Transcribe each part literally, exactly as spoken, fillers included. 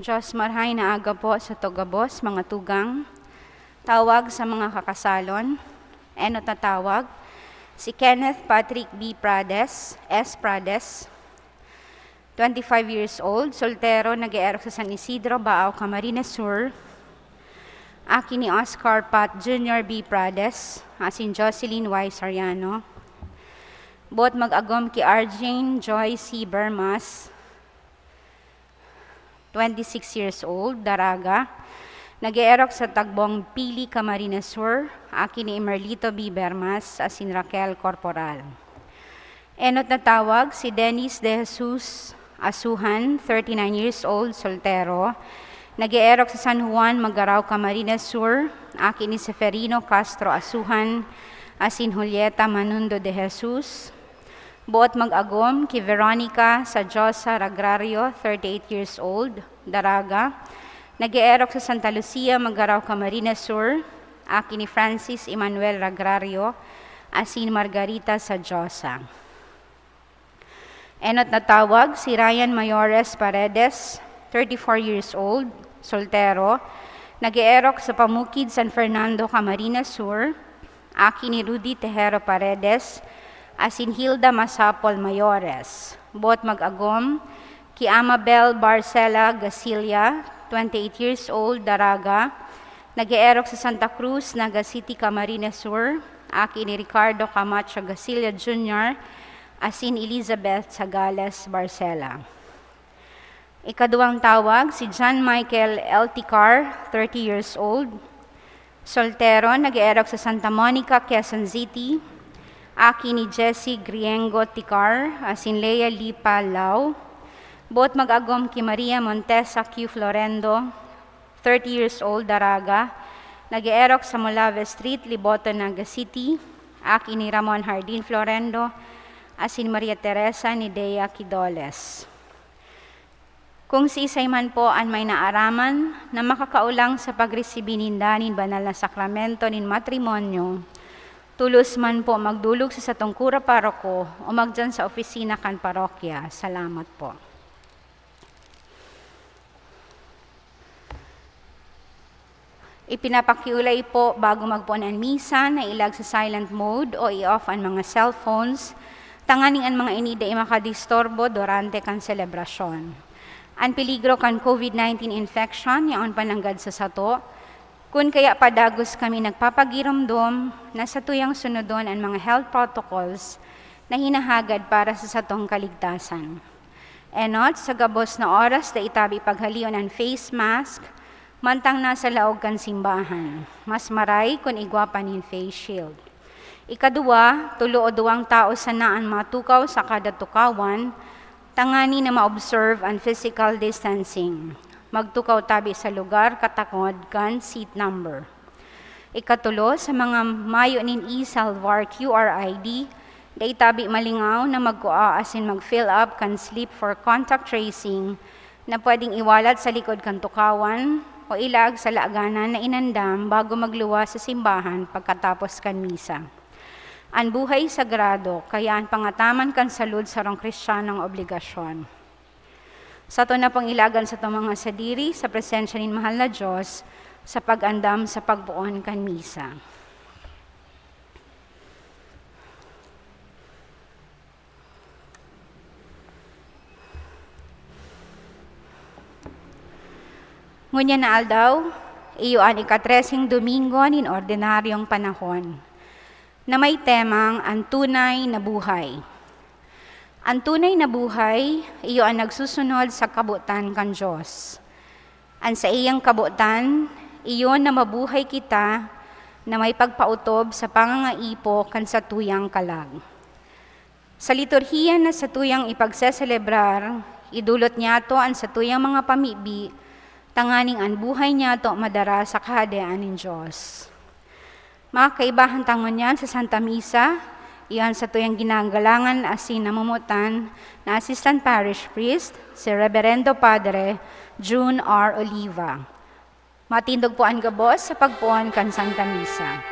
Diyos, marhay na aga po sa togabos, mga tugang. Tawag sa mga kakasalon. Enot na tawag, si Kenneth Patrick B. Prades, S. Prades, twenty-five years old, soltero, nag-eerok sa San Isidro, Baao, Camarines Sur. Aki ni Oscar Pat Junior B. Prades, asin Jocelyn Y. Soriano. Boot mag-agom ki Arjane Joy C. Bermas, twenty-six years old, daraga. Nag-eerok sa Tagbong Pili, Camarines Sur, aki ni Emerlito B. Bermas asin Raquel Corporal. Enot na tawag, si Dennis De Jesus Asuhan, thirty-nine years old, soltero. Nag-eerok sa San Juan, Magarao, Camarines Sur, aki ni Seferino Castro Asuhan asin Julieta Manundo De Jesus. Boot mag-agom ki Veronica Sadiosa Ragrario, thirty-eight years old, daraga. Nag-eerok sa Santa Lucia, Magarao, Camarines Sur, aki ni Francis Emmanuel Ragrario asin Margarita Sadiosa. Enot na tawag, si Ryan Mayores Paredes, thirty-four years old, soltero, nag-eerok sa Pamukid, San Fernando, Camarines Sur, aki ni Rudy Tejero Paredes asin Hilda Masapol Mayores. Boot mag-agom ki Amabel Barcela Gasilla, twenty-eight years old, daraga, nag-eerok sa Santa Cruz, Naga City, Camarines Sur, aki ni Ricardo Camacho Gasilla Junior asin Elizabeth Sagales Barcela. Ikaduwang tawag, si John Michael L. Ticar, thirty years old, soltero, nag-eerok sa Santa Monica, Quezon City, aki ni Jessie Griengo Ticar asin Lea Lipa Lau. Boot mag-agom ki Maria Montesa Q. Florendo, thirty years old, daraga, nag-eerok sa Molave Street, Liboton, Naga City, aki ni Ramon Hardin Florendo asin Maria Teresa Nidea Quidoles. Kung siisay man po an may naaraman na makakaolang sa pagresibi ninda nin banal na sakramento nin matrimonyo, tulos man po magdolog sa satong kura paroko o magdiyan sa opisina kan parokya. Salamat po. Ipinapakiolay po bago magpoon an misa na ilag sa silent mode o i-off an mga cellphones, tanganing an mga ini dai makadisturbo durante kan selebrasyon. An peligro kan COVID nineteen infection yaon pa nanggad sa sato, kun kaya padagos kami nagpapagiromdom na satuyang sunodon an mga health protocols na hinahagad para sa satong kaligtasan. Enot, sa gabos na oras, dai tabi paghalion an face mask, mantang nasa laog kan simbahan. Mas maray kun igwa pa nin face shield. Ikaduwa, tulo o duwang tao sana an matukaw sa kada tukawan, tangani na ma-observe an physical distancing. Magtukaw tabi sa lugar katakod kan seat number. Ikatulo, sa mga mayo nin e-Salvar Q R I D, dai tabi malingaw na magkua asin mag-fill up kan slip for contact tracing na pwedeng iwalat sa likod kan tukawan o ilaag sa laganan na inandam bago magluwas sa simbahan pagkatapos kan misa. An buhay sagrado, kaya an pangataman kan salud sarong Kristiyanong obligasyon. Sato na pong ilagan satong mga sadiri sa presensya nin mahal na Diyos sa pag-andam sa pagpoon kan misa. Ngunyan na aldaw, iyo an ikatreseng Domingo nin ordinaryong panahon, na may temang An Tunay na Buhay. An tunay na buhay, iyo an nagsusunod sa kabotan kan Diyos. An saiyang kabotan, iyo na mabuhay kita na may pagpaotob sa pangangaipo kan satuyang kalag. Sa liturhiya na satuyang ipagseselebrar, idolot niyato an satuyang mga pamibi, tanganing an buhay niyato madara sa Kahadean nin Diyos. Mga kaibahan ta ngunyan sa Santa Misa, iyan satuyang ginagalangan asin namumutan na Assistant Parish Priest, si Reberendo Padre Jun R. Oliva. Matindog po an gabos sa pagpoon kan Santa Misa.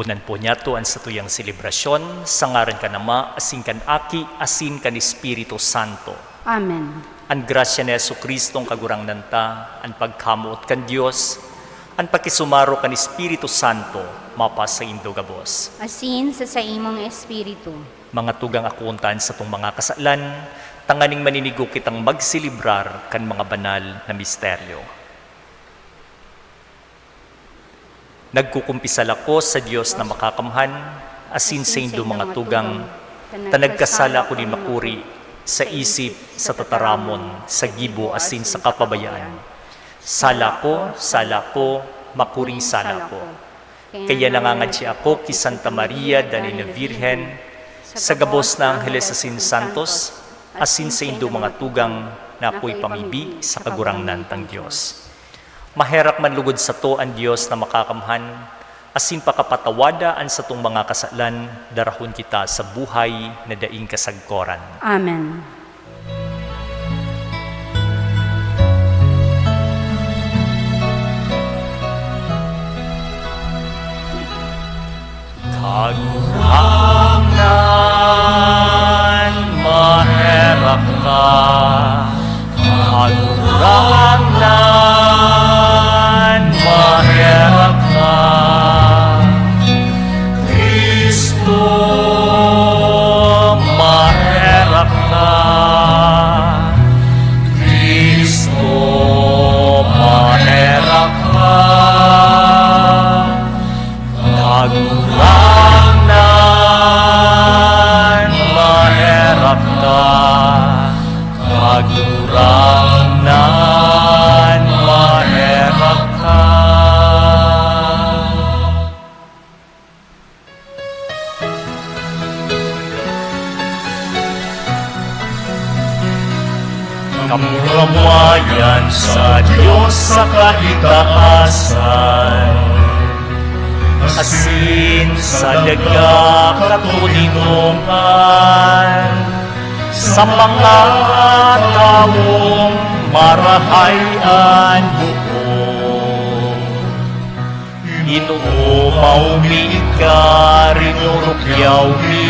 Nan po niyato an satuyang selebrasyon, sa ngaran kan Ama, asin kan Aki, asin kan Espiritu Santo. Amen. An grasya ni Jesu-Cristo, an Kagurangnan ta, an pagkamoot kan Dios, an pakisumaro kan Espiritu Santo, mapasaindo gabos. Asin sa saimong espiritu. Mga tugang, akoon ta an satong mga kasalan, tanganing maninigo kitang magselebrar kan mga banal na misteryo. Nagkukumpisal ako sa Dios na makakamhan, asin saindo mga tugang, ta nagkasala ako nin makuri, sa isip, sa tataramon, sa gibo, asin sa kapabayaan. Sala ko, sala ko, makuring sala ko. Kaya nangangadya ako ki Santa Maria, danay na Birhen, sa gabos na angheles asin santos, asin saindo mga tugang, na akoy pamibi sa Kagurangnan tang Dios. Maherak man lugod sato an Dios na makakamhan, asin pakapatawada an satong mga kasalan, darahon kita sa buhay na daing kasagkoran. Amen. Kagurangnan, maherak ka. Kagurangnan, maherak ka. Cristo, maherak ka. Cristo, maherak ka. Kagurangnan, maherak ka. Kagurangnan, maherak ka. Kamurawayan sa Dios sa kaitaasan, asin sa daga katoninongan, sa mga tawong marahay an buot. Inomaw mi ika, rinurukyaw mi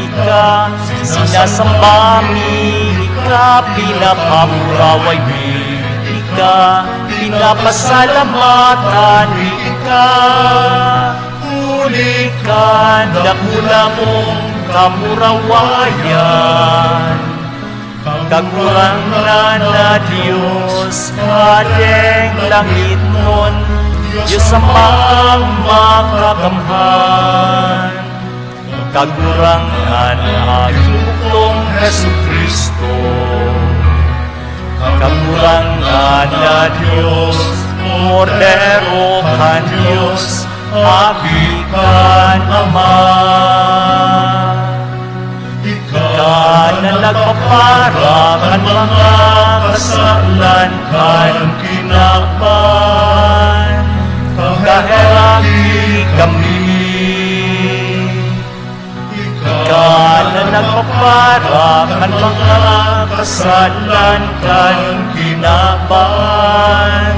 ika, sinasamba mi ika, pinapamuraway mi ika, pinapasalamatan mi ika, huli kan dakula mong kamurawayan. Kagurangnan na Dios, Hadeng langitnon, Dios Amang makakamhan. Kagurangnan na Aki buklong Jesu-Cristo. Kagurangnan na Dios, Kordero kan Dios, Aki kan Ama. Ika na nagpapara kan mga kasalan kan kinaban, kaheraki kami. Ika na nagpapara kan mga kasalan kan kinaban,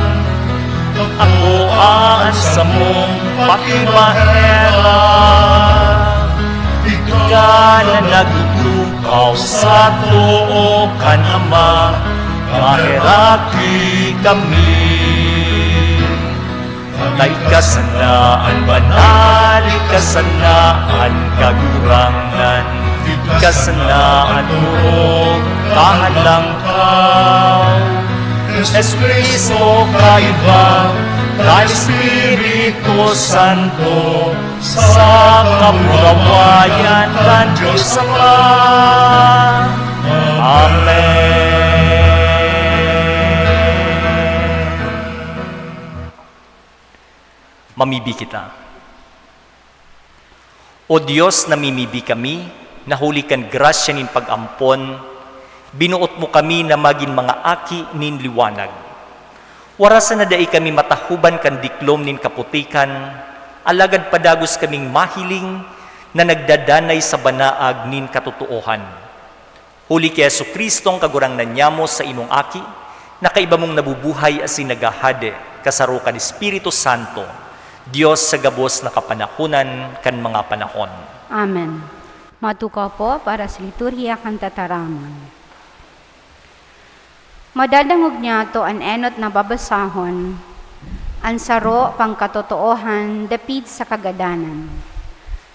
akoa an samong pakimaherak. Ika na nagtutukaw sa too kan Ama, maheraki kami. Ta ika sana an banal, ika sana an kagurangnan, ika sana an orog kan langkaw. Jesu-Cristo, kaiba kan Espiritu Santo, sa kamurawayan kan Dios Ama. Amen. Mamibi kita. O Dios, namimibi kami, na huli kan grasya nin pag-ampon, binoot mo kami na magin mga aki nin liwanag. Wara sana dai kami matahoban kan diklom nin kaputikan, alagad padagos kaming mahiling na nagdadanay sa banaag nin katotoohan. Huli ki Jesu-Cristo, an Kagurangnan nyamo, sa imong Aki, na kaiba mong nabubuhay asin naghahade, kasaro kan Espiritu Santo, Dios sa gabos na kapanahonan kan mga panahon. Amen. Matukaw po para sa liturhiya kan tataramon. Madadangog niyato an enot na babasahon, an saro pang katotoohan dapit sa kagadanan.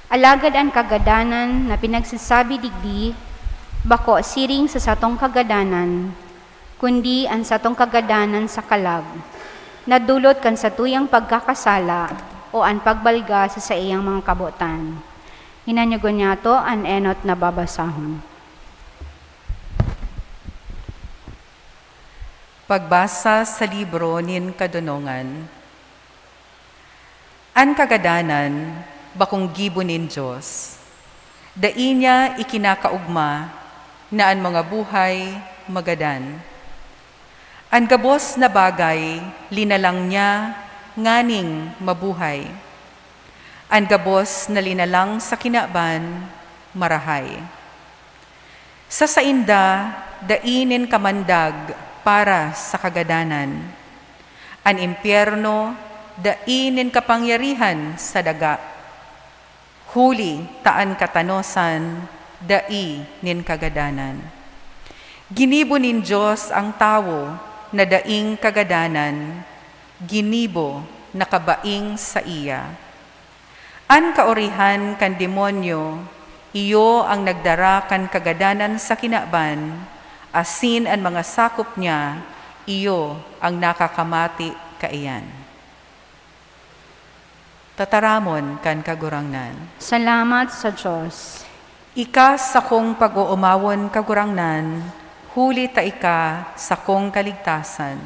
Alagad an kagadanan na pinagsasabi digdi, bako siring sa satong kagadanan, kundi an satong kagadanan sa kalag, na dulot kan satuyang pagkakasala o an pagbalga sa saiyang mga kabotan. Hinanyogon niyato an enot na babasahon. Pagbasa sa libro nin Kadonongan. An kagadanan bakong gibo nin Dios. Dai niya ikinakaogma na an mga buhay magadan. An gabos na bagay linalang niya nganing mabuhay. An gabos na linalang sa kinaban, marahay. Sa sainda, dai nin kamandag para sa kagadanan. An impyerno, dai nin kapangyarihan sa daga. Huli ta an katanosan, dai nin kagadanan. Ginibo nin Dios ang tawo na daing kagadanan, ginibo na kabaing saiya. An kaorihan kan demonyo, iyo an nagdara kan kagadanan sa kinaban, asin an mga sakop niya, iyo an nakakamati kaiyan. Tataramon kan Kagurangnan. Salamat sa Dios. Ika sakong pag-oomawon, Kagurangnan, huli ta ika sakong kaligtasan.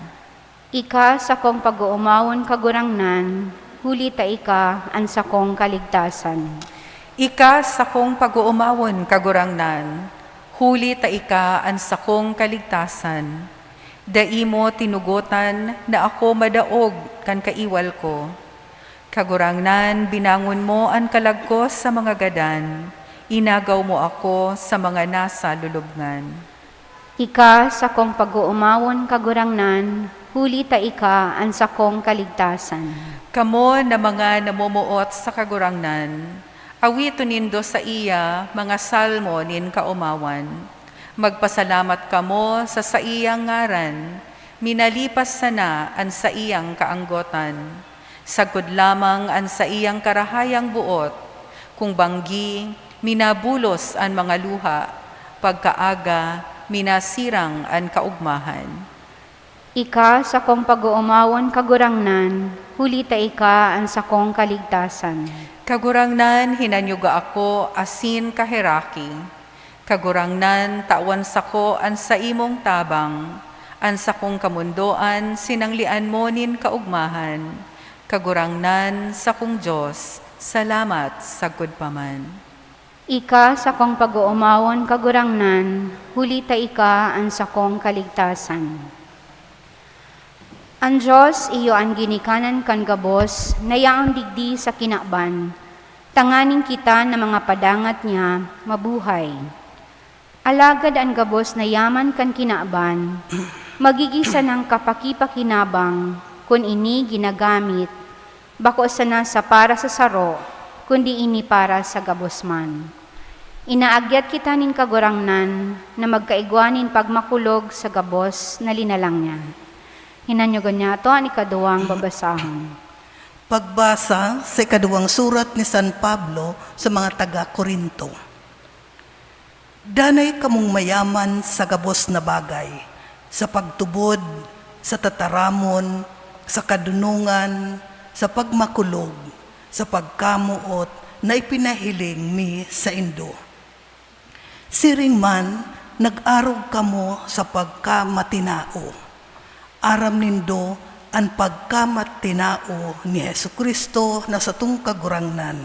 Ika sakong pag-oomawon, Kagurangnan, huli ta ika an sakong kaligtasan. Ika sakong pag-oomawon, Kagurangnan, huli ta ika an sakong kaligtasan. Dai mo tinugotan na ako madaog kan kaiwal ko. Kagurangnan, binangon mo an kalag ko sa mga gadan, inagaw mo ako sa mga nasa lulubngan. Ika sakong pag-oomawon, Kagurangnan, huli ta ika an sakong kaligtasan. Kamo na mga namomoot sa Kagurangnan, awiton nindo saiya mga salmo nin kaomawan. Magpasalamat kamo sa saiyang ngaran, minalipas sana an saiyang kaanggotan. Sagkod lamang an saiyang karahayang boot, kung banggi, minabulos an mga luha, pagkaaga, minasirang an kaogmahan. Ika sakong pag-oomawon, Kagurangnan, huli ta ika an sakong kaligtasan. Kagurangnan, hinanyoga ako asin kaheraki. Kagurangnan, tawan sako an saimong tabang, an sakong kamondoan sinanglian mo nin kaogmahan. Kagurangnan, sakong Dios, salamat sagkod pa man. Ika sakong pag-oomawon, Kagurangnan, huli ta ika an sakong kaligtasan. An Dios iyo an ginikanan kan gabos na yaon digdi sa kinaban, tanganing kita na mga padangat niya mabuhay. Alagad an gabos na yaman kan kinaban, magigin sanang kapakipakinabang kun ini ginagamit, bako sana sa para sa saro, kundi ini para sa gabos man. Inaagyat kita nin Kagurangnan na magkaigwa nin pagmakulog sa gabos na linalang niya. Hinanyogon niyato an ikaduwang babasahon. Pagbasa sa ikaduwang surat ni San Pablo sa mga taga Corinto. Danay kamong mayaman sa gabos na bagay, sa pagtubod, sa tataramon, sa kadunongan, sa pagmakulog, sa pagkamoot na ipinahiling mi saindo. Siring man, nag-arog kamo sa pagkamatinao. Aram nindo an pagkamatinao ni Jesu-Cristo na satong Kagurangnan.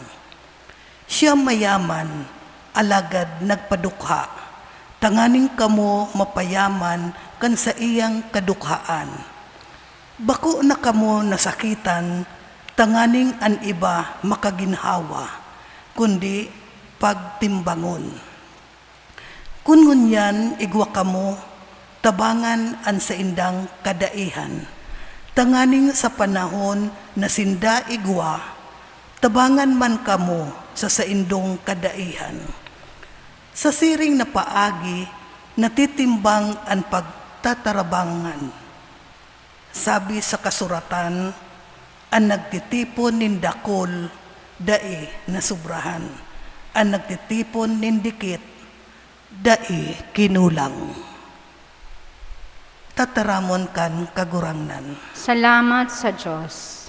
Siya mayaman, alagad nagpadukha, tanganing kamo mapayaman kan saiyang kadukhaan. Bako na kamo nasakitan tanganing an iba makaginhawa, kundi pagtimbangon. Kun ngunyan igwa kamo, tabangan an saindang kadaihan, tanganing sa panahon na sinda igwa, Tabangan man kamo sa saindong kadaihan. Sa siring na paagi, natitimbang an pagtatarabangan. Sabi sa kasuratan, "An nagtitipon nin dakul, dai nasobrahan. An nagtitipon nin dikit, dai kinulang." Tataramon kan Kagurangnan. Salamat sa Diyos.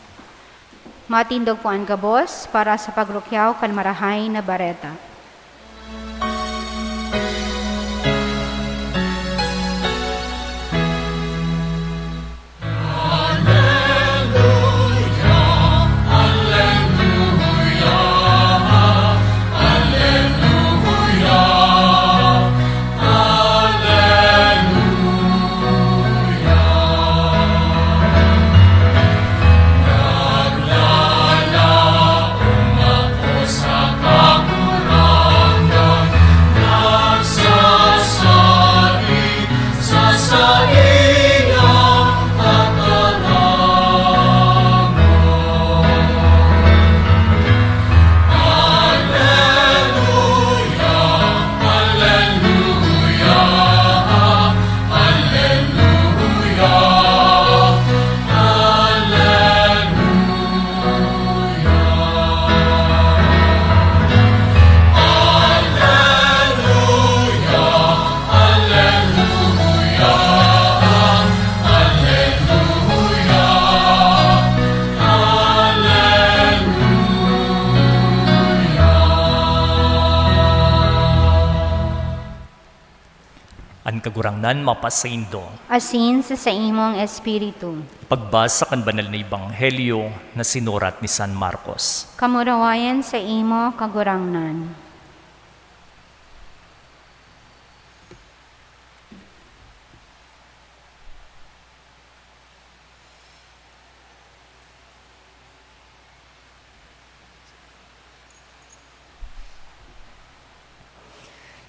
Matindog po an gabos para sa pagrukyaw kan Marahay na Bareta. An Kagurangnan mapasaindo. Asin sa saimong espiritu. Pagbasa kan Banal na Ebanghelyo na sinurat ni San Marcos. Kamurawayan sa imo, Kagurangnan.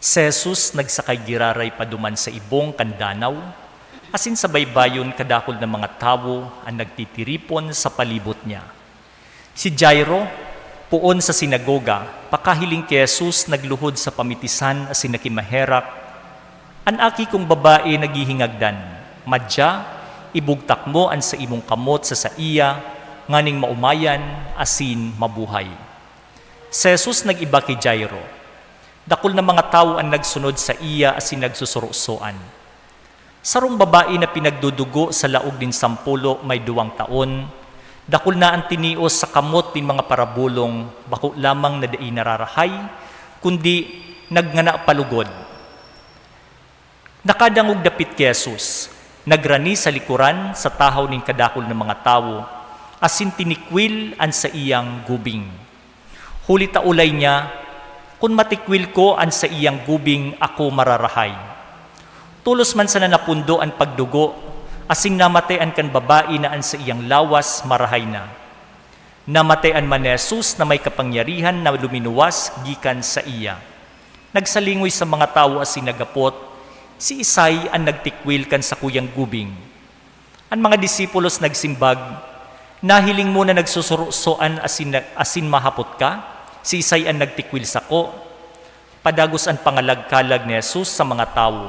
Si Jesus nagsakay giraray paduman sa ibong kan danaw, asin sa baybayon kadakul na mga tawo an nagtitiripon sa palibot niya. Si Jairo, poon sa sinagoga, pakahiling ki Jesus, nagluhod sa pamitisan asin nakimaherak, "An aki kong babae naghihingagdan. Madya, ibugtak mo an saimong kamot sa saiya, nganing maumayan asin mabuhay." Si Jesus nag-iba ki Jairo. Dakul na mga tawo an nagsunod saiya asin nagsusurosoan. Sarong babae na pinagdudugo sa laog nin sampulo may duwang taon, dakul na an tinios sa kamot nin mga parabolong, bako lamang na dai nararahay, kundi nagngana pa lugod. Nakadangog dapit ki Jesus, nagrani sa likoran sa tahaw nin kadakul na mga tawo, asin tinikwil an saiyang gubing. Huli ta olay niya, "Kun matikwil ko an saiyang gubing, ako mararahay." Tolos man sana napundo an pagdugo, asin namate an kan babae na an saiyang lawas marahay na. Namate an man ni Jesus na may kapangyarihan na luminuwas gikan saiya. Nagsalingoy sa mga tawo asin naghapot, "Siisay an nagtikwil kan sakuyang gubing?" An mga disipulos nagsimbag, "Nahiling mo na nagsusurosoan asin, asin mahapot ka, 'Siisay an nagtikwil sako?'" Padagos an pangalagkalag ni Jesus sa mga tawo.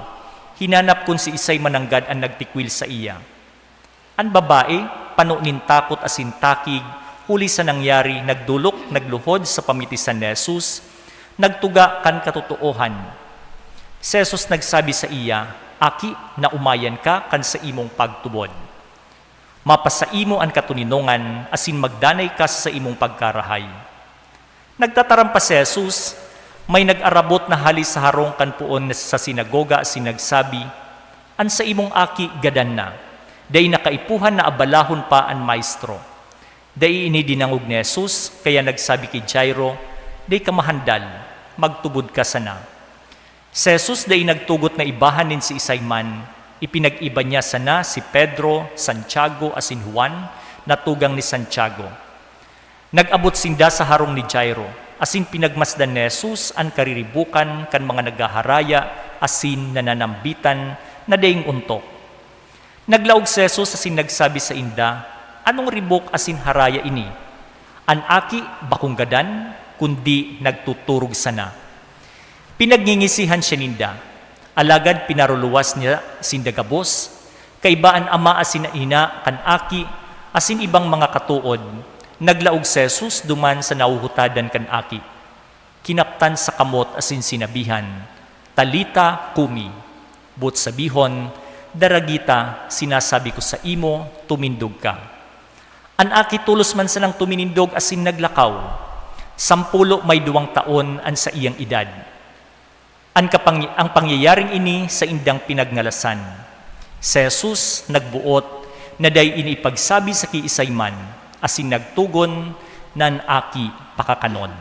Hinanap kun siisay man nanggad an nagtikwil saiya. An babae, pano nin takot asin takig, huli sa nangyari, nagdolok, nagluhod sa pamitisan ni Jesus, nagtuga kan katotoohan. Si Jesus nagsabi saiya, "Aki, naomayan ka kan saimong pagtubod. Mapasaimo an katoninongan asin magdanay ka sa saimong pagkarahay." Nagtataram pa si Jesus, may nag-arabot na hale sa harong kan poon sa sinagoga asin nagsabi, "An saimong aki gadan na, dai na kaipuhan na abalahon pa an Maestro." Dai ini dinangog ni Jesus, kaya nagsabi ki Jairo, "Dai ka mahandal, magtubod ka sana." Si Jesus dai nagtugot na ibahan nin siisay man, ipinag-iba niya sana si Pedro, Santiago, asin Juan, na tugang ni Santiago. Nag-abot sinda sa harong ni Jairo, asin pinagmasdan ni Jesus an kariribokan kan mga naghaharaya asin nananambitan na daing ontok. Naglaog si Jesus asin nagsabi sainda, "Anong ribok asin haraya ini? An aki bakong gadan, kundi nagtuturog sana. Pinagngingisihan siya ninda, alagad pinaruluwas niya sinda gabos, kaiba an ama asin ina kan aki asin ibang mga katood. Naglaog si Jesus duman sa nahuhutadan kan aki. Kinaptan sa kamot asin sinabihan, "Talita kumi," boot sabihon, "Daragita, sinasabi ko saimo, tumindog ka." An aki tolos man sanang tuminindog asin naglakaw. Sampulo may duwang taon an saiyang edad. An kapangya-, ang pangyayaring ini saindang pinagngalasan. Si Jesus nagboot na dai ini ipagsabi sa kiisay man, asin nagtugon na an aki pakakanon.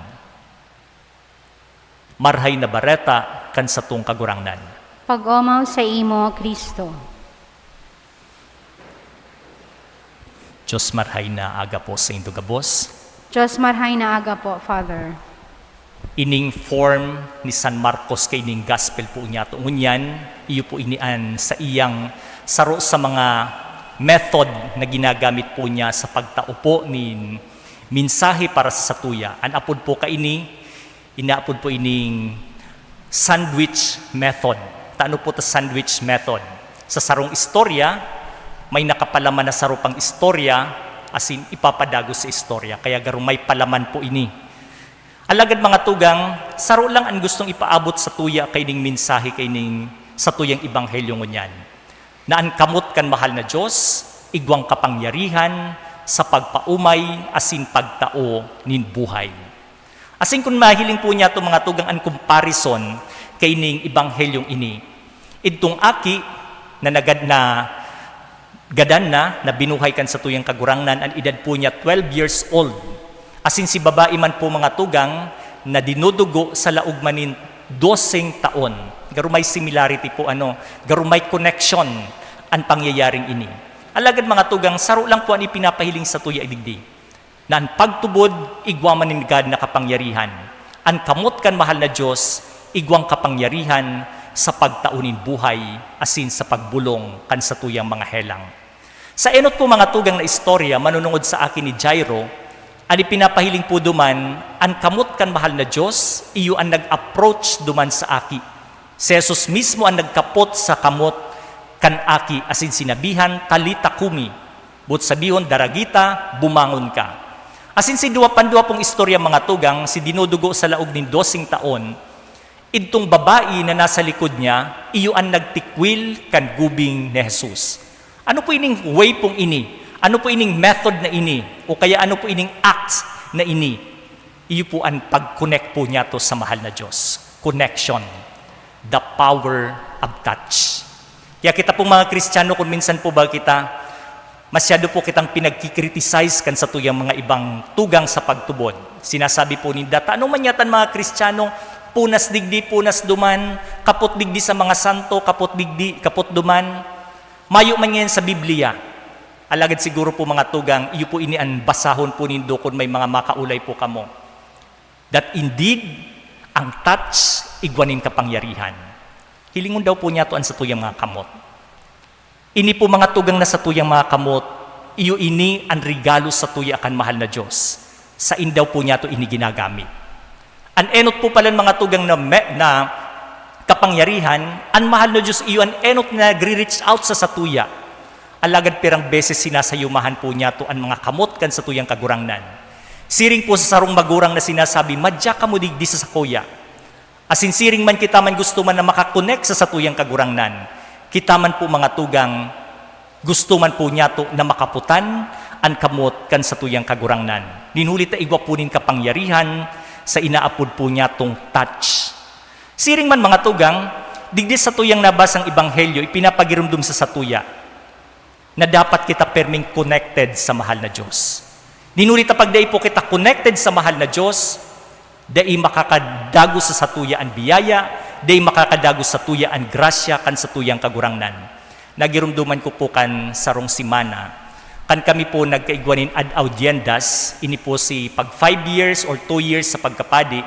Marhay na bareta kan satong Kagurangnan. Pag-omaw saimo, Cristo. Diyos, marhay na aga po saindo gabos. Diyos, marhay na aga po, Father. Ining form ni San Marcos kaining gospel po niyato ngunyan, iyo po ini an saiyang saro sa mga method na ginagamit po niya sa pagtao po nin mensahe para sa satuya. An apod po kaini, inaapod po ining sandwich method. Ta ano po ta sandwich method? Sa sarong istorya, may nakapalaman na saro pang istorya, asin ipapadagos sa istorya. Kaya garo may palaman po ini. Alagad, mga tugang, saro lang an gustong ipaabot satuya kaining mensahe kaining satuyang ebanghelyo ngunyan, na an kamot kan mahal na Dios igwang kapangyarihan sa pagpaomay asin pagtao nin buhay. Asin kun mahiling po niyato, mga tugang, an comparison kaining ebanghelyong ini, idtong aki na nagad-, na gadan na, na binuhay kan satuyang Kagurangnan, an edad po niya twelve years old. Asin si babae man po, mga tugang, na dinudugo sa laog man nin doseng taon. Garo may similarity po, ano, garo may connection an pangyayaring ini. Alagad, mga tugang, saro lang po an ipinapahiling satuya digdi, na an pagtubod igwa man nin gad na kapangyarihan. An kamot kan mahal na Dios igwang kapangyarihan sa pagtao nin buhay asin sa pagbolong kan satuyang mga helang. Sa enot po, mga tugang, na istorya manunungod sa aki ni Jairo, an ipinapahiling po duman, an kamot kan mahal na Dios iyo an nag-approach duman sa aki. Si Jesus mismo an nagkapot sa kamot kan aki asin sinabihan, "Talita kumi," boot sabihon, "Daragita, bumangon ka." Asin si duwa, panduwa pong istorya, mga tugang, si dinudugo sa laog nin doseng taon, idtong babae na nasa likod niya, iyo an nagtikwil kan gubing ni Jesus. Ano po ining way pong ini? Ano po ining method na ini? O kaya ano po ining act na ini? Iyo po an pag-connect po niyato sa mahal na Dios. Connection. The power of touch. Kaya kita pong mga Kristiyano, kung minsan po ba kita, masyado po kitang pinagki-criticize kan satuyang mga ibang tugang sa pagtubod. Sinasabi po ninda, "Ta ano man yatan mga Kristiyano, punas digdi, punas duman, kapot digdi sa mga santo, kapot digdi, kapot duman. Mayo man ngayon sa Biblia." Alagad siguro po, mga tugang, iyo po ini an basahon po nindo kun may mga makaulay po kamo. That indeed, ang touch igwa nin kapangyarihan. Hilingon daw po niyato an satuyang mga kamot. Ini po, mga tugang, na satuyang mga kamot, iyo ini an regalo satuya kan mahal na Dios. Sain daw po niyato ini ginagamit. An enot po palan, mga tugang, na me-, na kapangyarihan, an mahal na Dios iyo an enot na nagre-reach out sa satuya. Alagad pirang beses sinasayumahan po niyato an mga kamot kan satuyang Kagurangnan. Siring po sa sarong magurang na sinasabi, "Madya kamo digdi sa sakuya." Asin siring man kita man gusto man na makakonek sa satuyang Kagurangnan, kita man po, mga tugang, gusto man po niyato na makaputan an kamot kan satuyang Kagurangnan. Nin huli ta igwa po nin kapangyarihan sa inaapod po niyatong touch. Siring man, mga tugang, digdi satuyang nabasang ebanghelyo, ipinapagiromdom sa satuya na dapat kita perming connected sa mahal na Dios. Nin huli ta pag dai po kita connected sa mahal na Dios, dai makakadagos sa satuya an biyaya, dai makakadagos sa satuya an grasya kan satuyang Kagurangnan. Nagiromdoman ko po kan sarong semana, kan kami po nagkaigwa nin ad-, audiendas, ini po si pag five years or two years sa pagkapadi,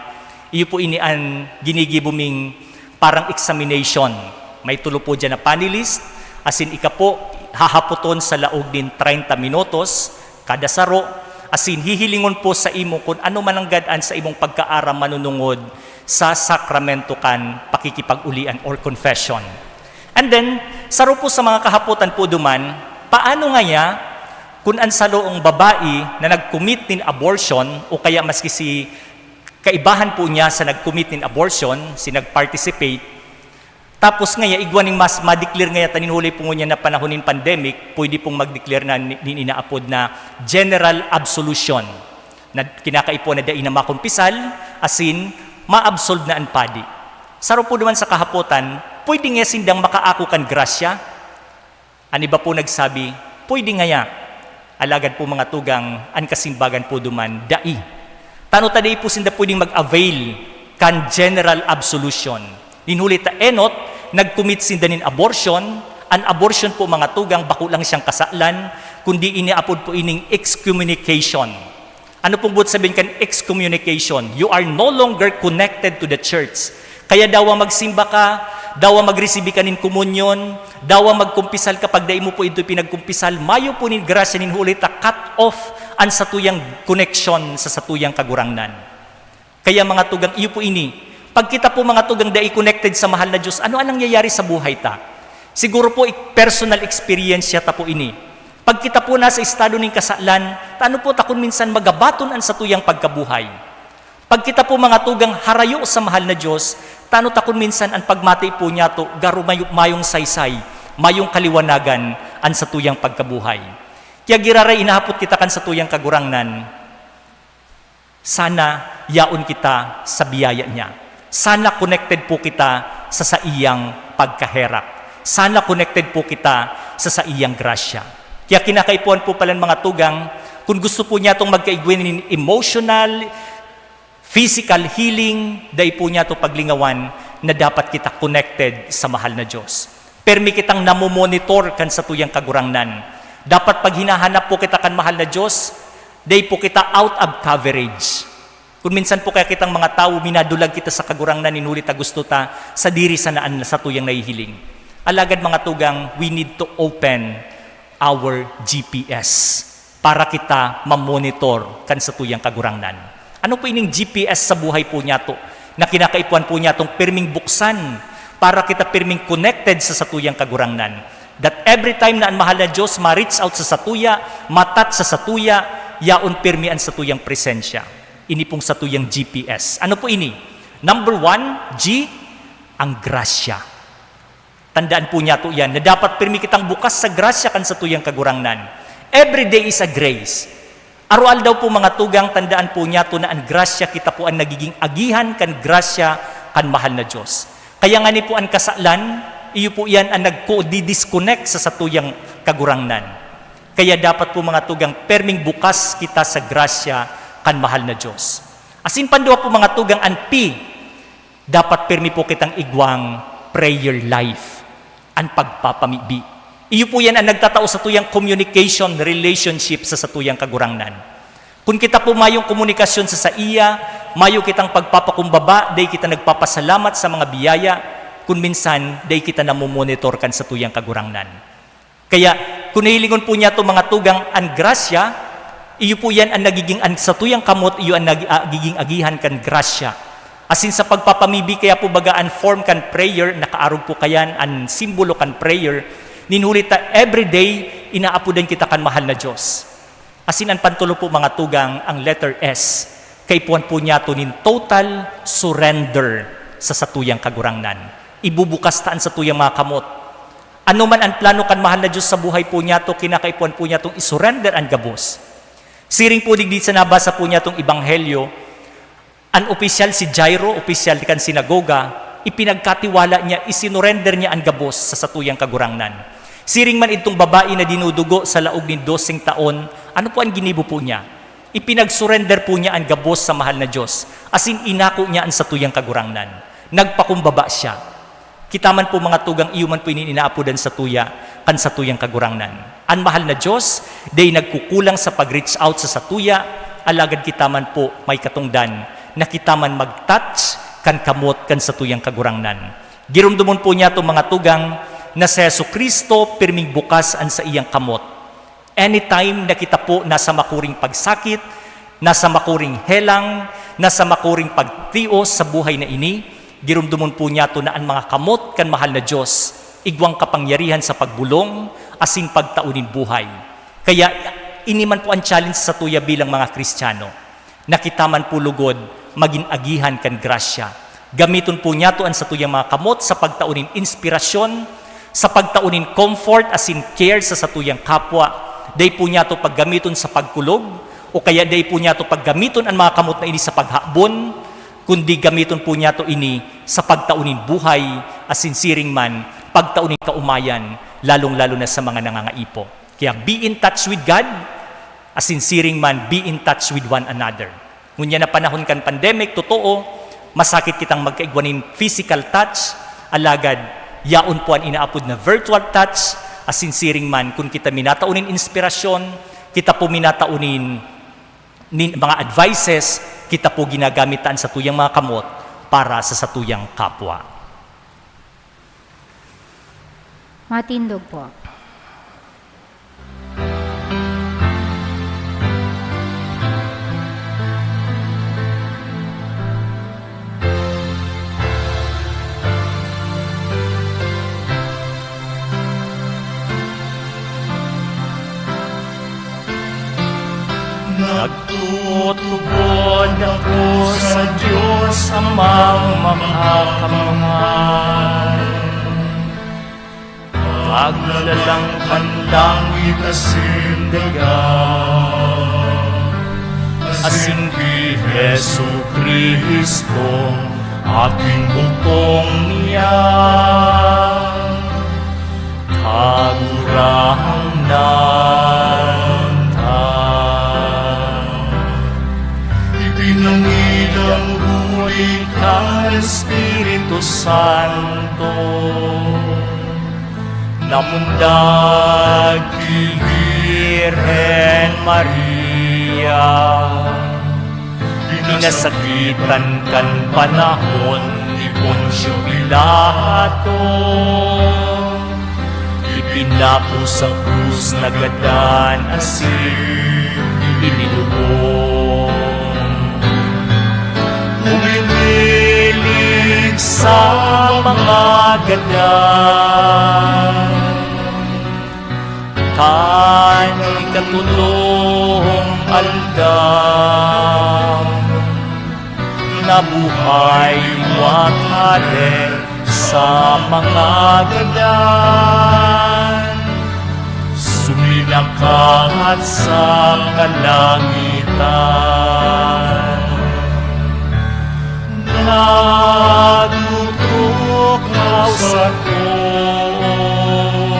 iyo po ini an ginigibo ming parang examination. May tulo po diyan na panelist, asin ika po, hahapoton sa laog nin treinta minutos kada saro, Asin hihilingon po sa imo kun ano man nanggad an sa imong pagkaaram manunungod sa sakramento kan pakikipag-ulian or confession. And then, saro po sa mga kahapotan po duman, paano ngaya kun an saloong babae na nag-commit nin abortion o kaya maski si kaibahan po niya sa nag-commit nin abortion, si nag-participate, tapos ngaya igwa ning mas ma-declare ngaya ta nin huli po ngunyan na panahon nin pandemic, pwede pong mag-declare na ni-, nin inaapod na general absolution, na kinakaipuhan na dai na makumpisal, asin ma-absolve na an padi. Saro po duman sa kahapotan, pwede ngaya sindang makaako kan grasya? An iba po nagsabi, "Pwede ngaya." Alagad po, mga tugang, an kasimbagan po duman, dai. Tano ta dai po sinda pwedeng mag-avail kan general absolution. Nin huli ta enot, nag-commit sinda nin abortion. An abortion po, mga tugang, bako lang siyang kasalan, kundi inaapod po ining excommunication. Ano pong buot sabihin kan excommunication? You are no longer connected to the church. Kaya dawa magsimba ka, dawa magresibi ka nin komunyon, dawa magkumpisal kapag dai mo po ito pinagkumpisal, mayo po nin grasya nin huli ta cut off an satuyang koneksyon sa satuyang Kagurangnan. Kaya, mga tugang, iyo po ini. Pag kita po, mga tugang, dai connected sa mahal na Diyos, ano an nangyayari sa buhay ta? Siguro po, ik-, personal experience ta po ini. Pag kita po nasa estado nin kasalan, ta ano po ta kun minsan magabaton an satuyang pagkabuhay? Pag kita po, mga tugang, harayo sa mahal na Diyos, tano ta kun minsan an pagmati po niyato, garo mayo-, mayong saysay, mayong kaliwanagan an satuyang pagkabuhay. Kaya giraray inahapot kita kan satuyang Kagurangnan, sana yaon kita sa biyaya niya. Sana connected po kita sa saiyang pagkaherak. Sana connected po kita sa saiyang grasya. Kaya kinakaipuhan po palan, mga tugang, kung gusto po niyatong magkaigwa nin emotional, physical healing, dai po niyato paglingawan na dapat kita connected sa mahal na Diyos. Permi kitang namomonitor kan satuyang Kagurangnan. Dapat pag hinahanap po kita kan mahal na Diyos, dai po kita out of coverage. Kun minsan po kaya kitang mga tawo, minadulag kita sa Kagurangnan, nin huli ta gusto ta sadiri sana an satuyang nahihiling. Alagad, mga tugang, we need to open our G P S para kita mamonitor kan satuyang Kagurangnan. Ano po ining G P S sa buhay po niyato na kinakaipuhan po niyatong pirming buksan para kita pirming connected sa satuyang Kagurangnan? That every time na an mahal na Diyos ma-reach out sa satuya, matat sa satuya, yaon pirmi an satuyang presensya. Ini pong satuyang G P S. Ano po ini? Number one, G, ang grasya. Tandaan po niyato iyan, na dapat pirmi kitang bukas sa grasya kan satuyang Kagurangnan. Every day is a grace. Aroaldaw po, mga tugang, tandaan po niyato na an grasya, kita po an nagiging agihan kan grasya kan mahal na Diyos. Kaya ngani po an kasalan, iyo po iyan an nagko-di-disconnect sa satuyang Kagurangnan. Kaya dapat po, mga tugang, perming bukas kita sa grasya kan mahal na Diyos. Asin panduwa po, mga tugang, an P, dapat pirmi po kitang igwang prayer life, an pagpapamibi. Iyo po yan an nagtatao satuyang communication, relationship sa satuyang Kagurangnan. Kun kita po mayong komunikasyon sa saiya, mayo kitang pagpapakumbaba, dai kita nagpapasalamat sa mga biyaya, kun minsan, dai kita namomonitor kan satuyang Kagurangnan. Kaya, kun nahilingon po niyato, mga tugang, an grasya, iyo po yan an nagiging, an satuyang kamot, iyo an nag-, ah, nagiging agihan kan grasya. Asin sa pagpapamibi kaya po baga an form kan prayer, nakaarog po kayan an simbolo kan prayer, nin huli ta everyday inaapodan kita kan mahal na Diyos. Asin an pantolo po, mga tugang, ang letter S, kaipuhan po niyato nin total surrender sa satuyang Kagurangnan. Ibubukas ta an satuyang mga kamot. Ano man an plano kan mahal na Diyos sa buhay po niyato, kinakaipuhan po niyatong isurrender an gabos. Siring po digdi sa nabasa po niyatong ebanghelyo, an opisyal si Jairo, opisyal kan sinagoga, ipinagkatiwala niya, isinurrender niya an gabos sa satuyang Kagurangnan. Siring man idtong babae na dinudugo sa laog nin doseng taon, ano po an ginibo po niya? Ipinagsurrender po niya an gabos sa mahal na Diyos, asin inako niya an satuyang Kagurangnan. Nagpakumbaba siya. Kita man po, mga tugang, iyo man po ini inaapodan satuya kan satuyang Kagurangnan. An mahal na Diyos, dai nagkukulang sa pag-reach out sa satuya, alagad kita man po may katongdan na kita man mag-touch kan kamot kan satuyang Kagurangnan. Giromdomon po niyato, mga tugang, na si Jesu-Cristo pirming bukas an saiyang kamot. Anytime na kita po nasa makuring pagsakit, nasa makuring helang, nasa makuring pagtios sa buhay na ini, giromdomon po niyato na an mga kamot kan mahal na Dios igwang kapangyarihan sa pagbolong asin pagtao nin buhay. Kaya, ini man po an challenge sa satuya bilang mga Kristiyano, na kita man po lugod magin agihan kan grasya. Gamiton po niyato an satuyang mga kamot sa pagtao nin inspirasyon, sa pagtao nin comfort asin care sa satuyang kapwa. Dai po niyato paggamiton sa pagkulog, o kaya dai po niyato paggamiton an mga kamot na ini sa paghabon, kundi gamiton po niyato ini sa pagtao nin buhay asin siring man pagtao nin kaomayan, lalong-lalo na sa mga nangangaipo. Kaya be in touch with God, asin siring man, be in touch with one another. Ngunyan na panahon kan pandemic, totoo, masakit kitang magkaigwa nin physical touch, alagad yaon po an inaapod na virtual touch, asin siring man, kun kita minatao nin inspirasyon, kita po minatao nin, nin mga advices, kita po ginagamit ta an satuyang mga kamot para sa satuyang kapwa. Matindog po. Nagtutubod ako sa Diyos Amang Makakamahal, Paglalang kan langit asin daga, asin ki Jesu-Cristo, aking bugtong niya, Kagurangnan ta. Ipinangidang huli kan Espiritu Santo, namundag ki Birhen Maria, pinasakitan kan panahon ni Poncio Pilato, ipinako sa krus, nagadan asin inilubong. Uminilig sa mga gadan, kan ikatolong aldaw, nabuhay liwat hale sa mga gadan, suminakat sa kalangitan. Nagtutukaw sa too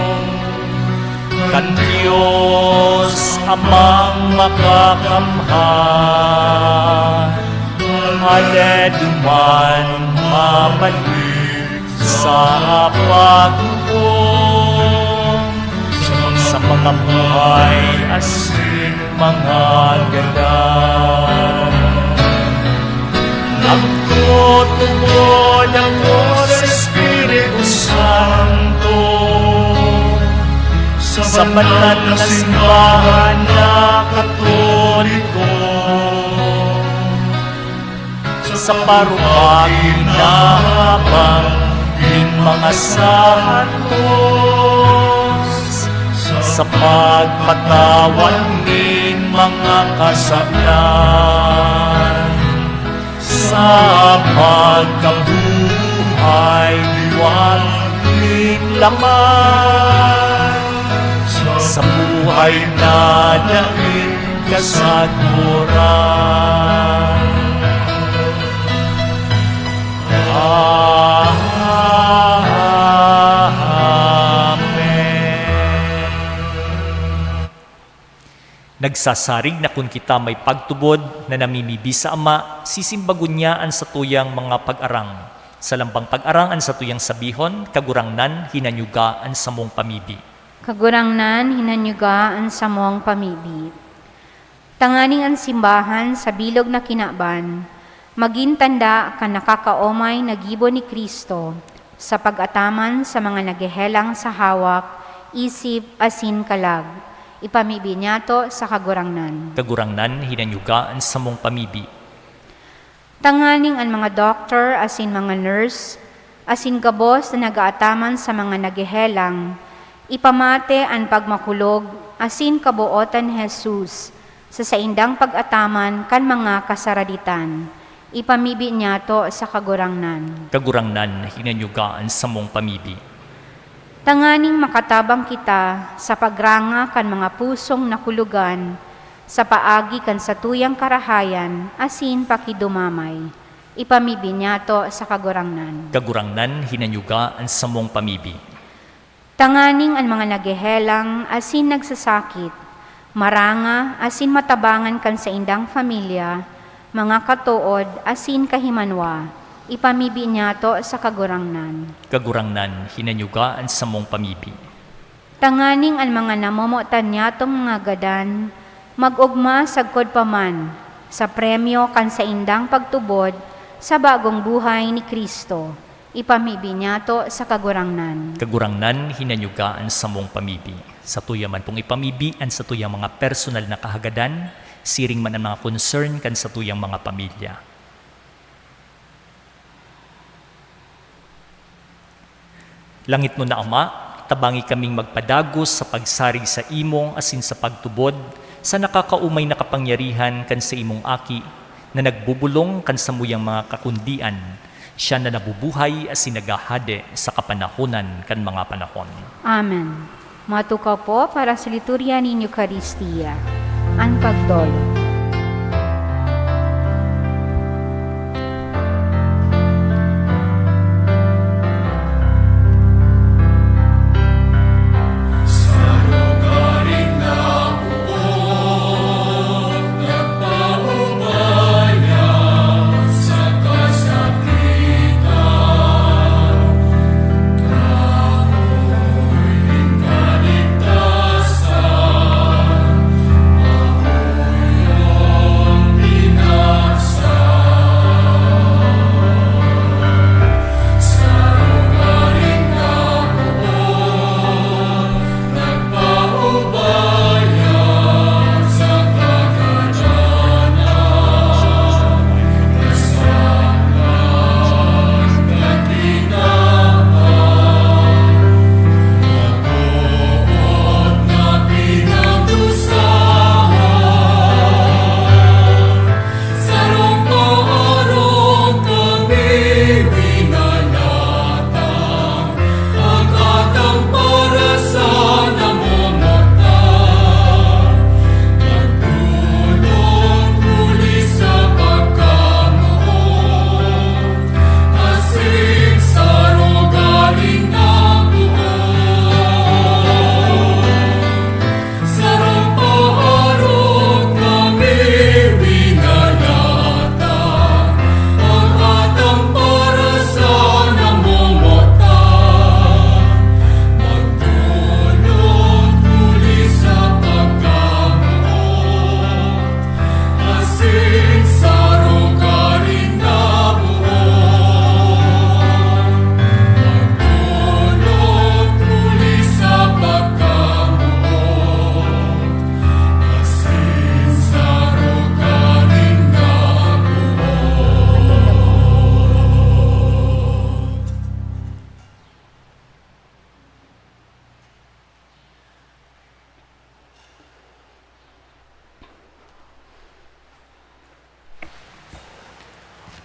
kan Dios Amang Makakamhan, hale duman mabalik sa paghukom sa mga buhay asin mga gadan. Nagtutubod ako sa Espiritu Santo, sa banal na simbahan na Katoliko, sa parupagin na habang nin mga santos, sa pagpatawad nin mga kasalan, sa pagkabuhay liwat nin laman, sa buhay na daing kasaguran. Amen. Nagsasarig na kun kita may pagtubod na namimibi sa Ama, sisimbagon niya an satuyang mga pag-arang. Sa lambang pag-arang an satuyang sabihon, Kagurangnan, hinanyuga an samong pamibi. Kagurangnan, hinanyuga an samong pamibi. Tanganing an simbahan sa bilog na kinaban magin tanda kan nakakaomay na gibo ni Cristo sa pag-ataman sa mga naghehelang sa hawak, isip, asin kalag. Ipamibi niyato sa Kagurangnan. Kagurangnan, hinanyuga an samong pamibi. Tanganing an mga doktor asin mga nurse, asin gabos na nag-aataman sa mga naghehelang, ipamate an pagmakulog asin kabootan ni Jesus sa saindang pag-ataman kan mga kasaraditan. Ipamibi niyato sa Kagurangnan. Kagurangnan, hinanyuga an samong pamibi. Tanganing makatabang kita sa pagranga kan mga pusong nakulogan sa paagi kan satuyang karahayan asin pakidumamay. Ipamibi niyato sa Kagurangnan. Kagurangnan, hinanyuga an samong pamibi. Tanganing an mga naghehelang asin nagsasakit, maranga asin matabangan kan saindang pamilya, mga katood asin kahimanwa, ipamibi niyato sa Kagurangnan. Kagurangnan, hinanyuga an samong pamibi. Tanganing an mga namomotan niyatong mga gadan mag-ogma sagkod pa man sa premyo kan saindang pagtubod sa bagong buhay ni Cristo. Ipamibi niyato sa Kagurangnan. Kagurangnan, hinanyuga an samong pamibi. Satuya man pong ipamibi an satuyang mga personal na kahagadan, siring man an mga concern kan satuyang mga pamilya. Langitnon na Ama, tabangi kaming magpadagos sa pagsarig saimo asin sa pagtubod sa nakakaomay na kapangyarihan kan saimong Aki na nagbobolong kan samuyang mga kakundian, siya na nabubuhay asin naghahade sa kapanahonan kan mga panahon. Amen. Matukaw po para sa liturya nin Eukaristia, an pagdolot.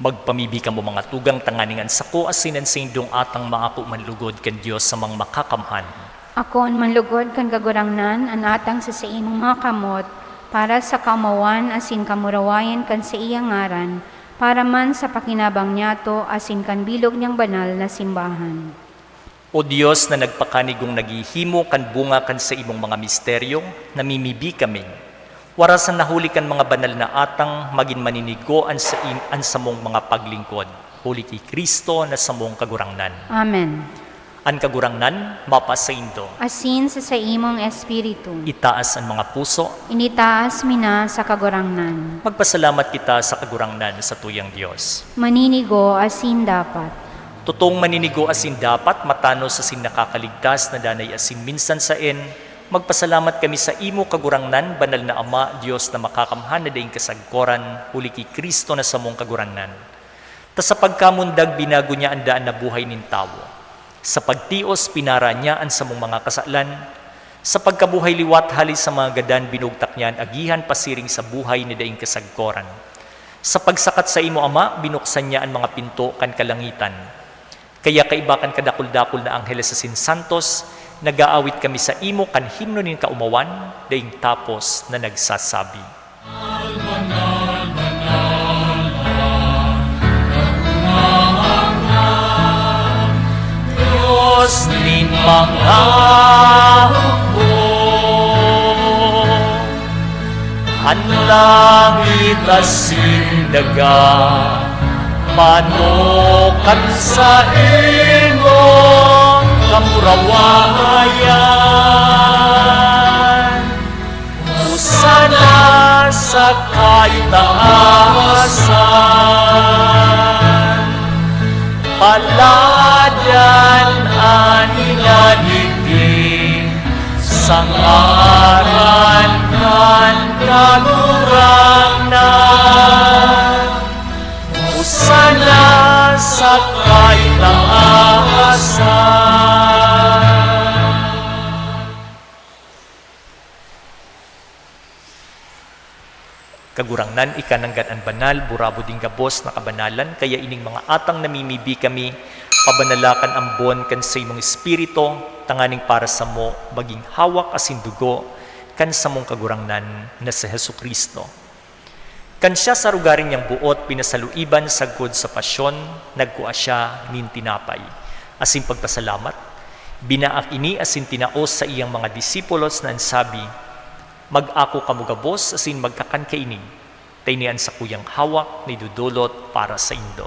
Magpamibi kamo, mga tugang, tanganing an sako asin an saindong atang maako manlugod kan Dios Amang Makakamhan. Akoon manlugod kan Kagurangnan an atang sa saimong mga kamot, para sa kaomawan asin kamurawayan kan saiyang ngaran, para man sa pakinabang niyato asin kan bilog niyang banal na simbahan. O Dios na nagpakanigong naghihimo kan bunga kan saimong mga misteryo, namimibi kami. Warasan na huli kan mga banal na atang magin maninigo an saim-, an samong mga paglingkod, huli ki Cristo na samong Kagurangnan. Amen. An Kagurangnan mapasaindo. Asin sa saimong espiritu. Itaas an mga puso. Initaas mi na sa Kagurangnan. Magpasalamat kita sa Kagurangnan, satuyang Dios. Maninigo asin dapat. Totoong maninigo asin dapat, matanos asin nakakaligtas na danay asin minsan saen, Magpasalamat kami sa imo, Kagurangnan, Banal na Ama, Dios na makakamhan na daing kasagkoran, huli ki Cristo na samong Kagurangnan. Ta sa pagkamundag, binago niya an daan na buhay nin tawo. Sa pagtios, pinara niya an samong mga kasalan. Sa pagkabuhay liwat hali sa mga gadan, binugtak niya an agihan pasiring sa buhay na daing kasagkoran. Sa pagsakat sa imo, Ama, binuksan niya an mga pinto kan kalangitan. Kaya kaiba kan kadakul-dakul na angheles asin santos, nag-aawit kami sa imo kan himno nin kaomawan, daing tapos na nagsasabi, Dios nin mga hukbo. An langit asin daga, manokan sa imong kamurawayan. Hosana sa kaitaasan. Paladan an minanigdi sa ngaran kan Kagurangnan. Hosana sa kaitaasan. Kagurangnan, ika nanggad an banal, burabod nin gabos na kabanalan, kaya ining mga atang namimibi kami, pabanala kan ambon kan saimong Espiritu, tanganing para samo magin hawak asin dugo kan samong Kagurangnan na si Jesu-Cristo. Kan siya sarugaring niyang boot pinasaluiban sagkod sa pasyon, nagkua siya nin tinapay, asin pagpasalamat, binaak ini asin tinao sa iyang mga disipulos na an sabi, "Mag-ako kamo gabos asin magkakan kaini, ta ini an sakuyang hawak na idodolot para saindo."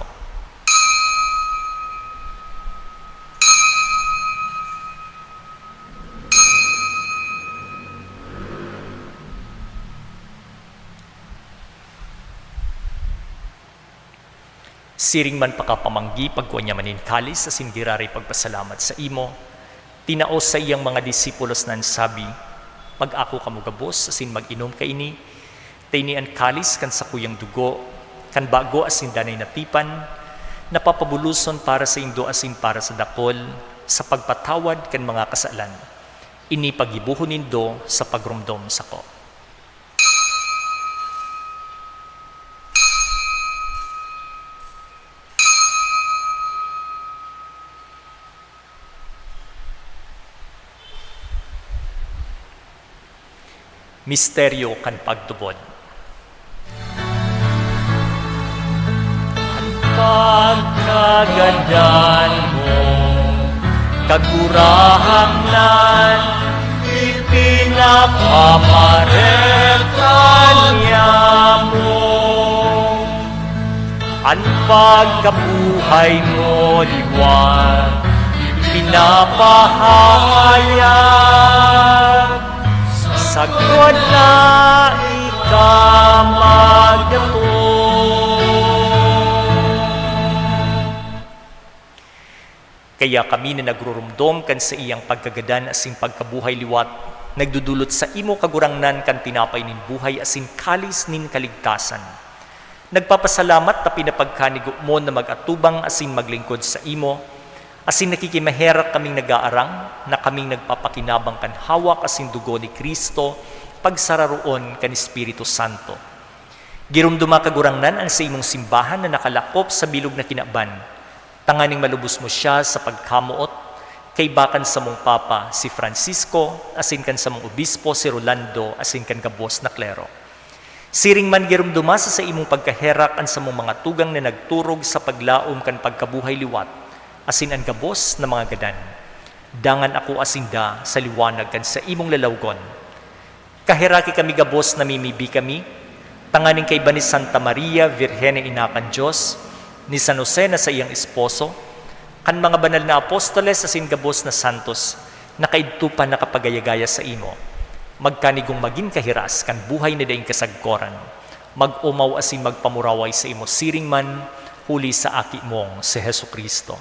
Siring man pakapamanggi, pagkua niya man nin kalis asin giraray pagpasalamat sa imo, tinao sa iyang mga disipulos na an sabi, "Mag-ako kamo gabos asin mag-inom kaini, ta ini an kalis kan sakuyang dugo, kan bago asin danay na tipan, na papabuloson para saindo asin para sa dakul, sa pagpatawad kan mga kasalan. Ini paggibohon nindo sa pagromdom sako." Misteryo kan pagtubod. An pagkagadan mo, Kagurangnan, ipinapamareta niamo. An pagkabuhay mo liwat, pinapahayag, sagkod na ika magdatong. Kaya kami na nagruromdom kan saiyang pagkagadan asin pagkabuhay liwat, nagdodolot sa imo, Kagurangnan, kan tinapay nin buhay asin kalis nin kaligtasan. Nagpapasalamat ta pinapagkanigo mo na mag-atubang asin maglingkod saimo, asin nakikimaherak kaming nag-aarang na kaming nagpapakinabang kan hawak asin dugo ni Cristo, pagsararoon kan Espiritu Santo. Giromdoma, Kagurangnan, an saimong simbahan na nakalakop sa bilog na kinaban, tanganing malubos mo siya sa pagkamoot, kaiba kan samong Papa, si Francisco, asin kan samong Obispo, si Rolando, asin kan gabos na klero. Siring man giromdoma sa saimong pagkaherak an samong mga tugang na nagturog sa paglaom kan pagkabuhay liwat, asin an gabos na mga gadan. Dangan akua sinda sa liwanag kan saimong lalawgon. Kaheraki kami gabos, namimibi kami, tanganing kaiba ni Santa Maria, Birhen na ina kan Dios, ni San Jose na saiyang esposo, kan mga banal na apostoles asin gabos na santos, na kaidto pa nakapagaya-gaya saimo, magkanigong magin kahiras kan buhay na daing kasagkoran, mag-omaw asin magpamuraway saimo siring man, huli sa Aki mong si Jesu-Cristo.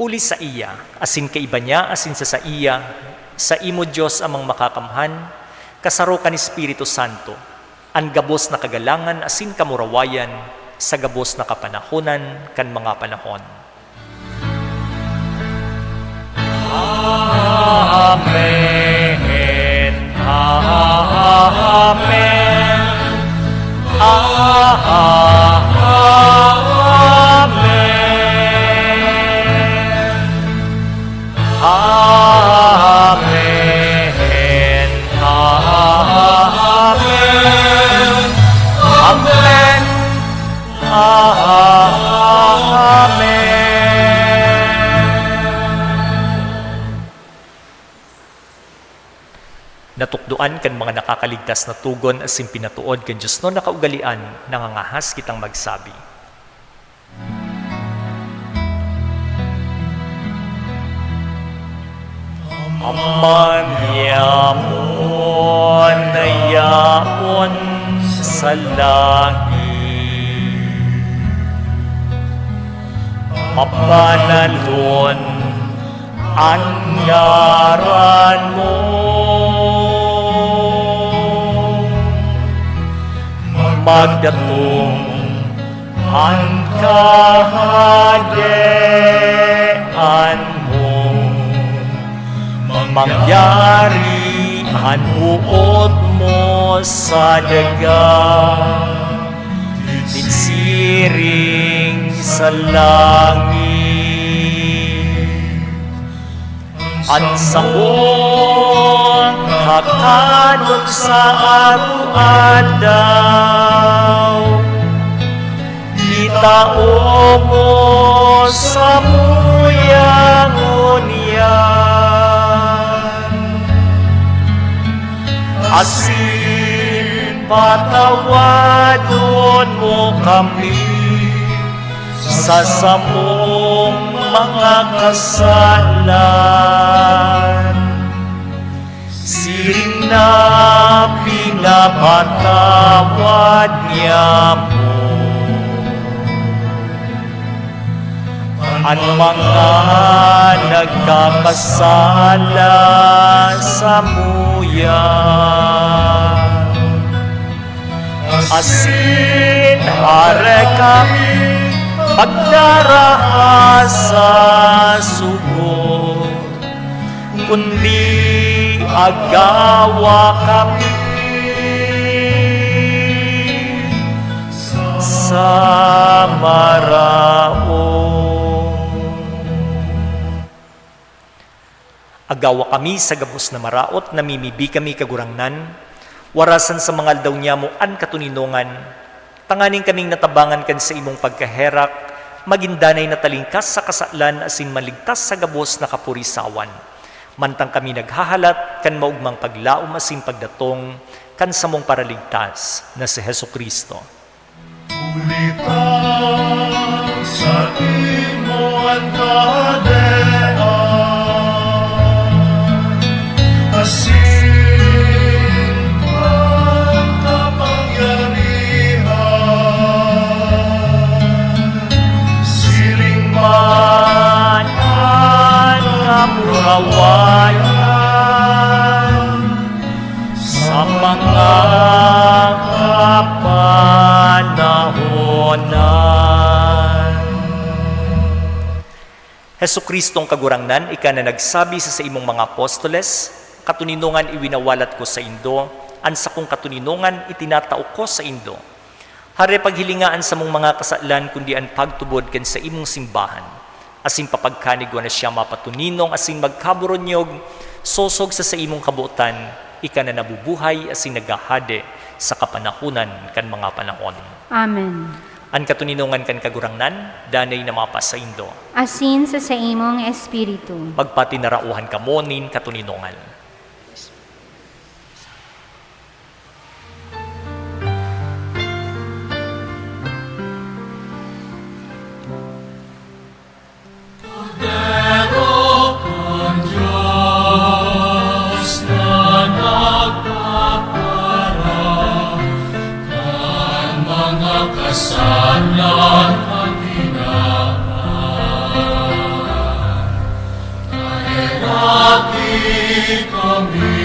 Huli saiya, asin kaiba niya, asin sa saiya, saimo, Dios Amang Makakamhan, kasaro kan Espiritu Santo, an gabos na kagalangan asin kamurawayan sa gabos na kapanahonan kan mga panahon. Amen. Amen. Amen. Amen. Amen. Amen. Amen. Natukdoan kan mga nakakaligtas na togon asin pinatood kan Dios na kaugalean, nangangahas kitang magsabi. Ama niamo na yaon sa langit, mabanalon an ngaran mo. Magdatong an Kahadean mo, mangyari an boot mo sa daga, siring sa langit. An samong kakanon sa aroaldaw, itao mo samuya ngunyan, asin patawadon mo kami sa samong mga kasalan, siring na pinapatawad niamo an mga nagkakasala samuya. Asin hare kami pagdaraha sa sugot, kundi agawa kami sa maraot. Agawa kami sa gabos na maraot, namimibi kami, Kagurangnan, warasan sa mga aldaw niyamo an katoninongan, tanganing kaming natabangan kan saimong pagkaherak, magin danay na talingkas sa kasalan asin maligtas sa gabos na kapurisawan, mantang kami naghahalat kan maogmang paglaom asin pagdatong kan samong Paraligtas na si Jesu-Cristo. Huli ta saimo an Kahadean asin an kapangyarihan, siring man an kamurawayan sa mga kapanahonan. Jesu-Cristong Kagurangnan, ika na nagsabi sa saimong mga apostoles, "Katoninongan iwinawalat ko saindo, an sakong katoninongan itinatao ko saindo." Hare, paghilinga an samong mga kasalan, kundi an pagtubod kan saimong simbahan, asin papagkanigwa na siya mapatoninong asin magkaboronyog, sosog sa saimong kabotan, ika na nabubuhay asin naghahade sa kapanahonan kan mga panahon. Amen. An katoninongan kan Kagurangnan, danay na mapasaindo. Asin sa saimong espiritu. Pagpatinarauhan kamo nin katoninongan. Kordero kan Dios na nagpapara kan mga kasalan kan hinahan. kami.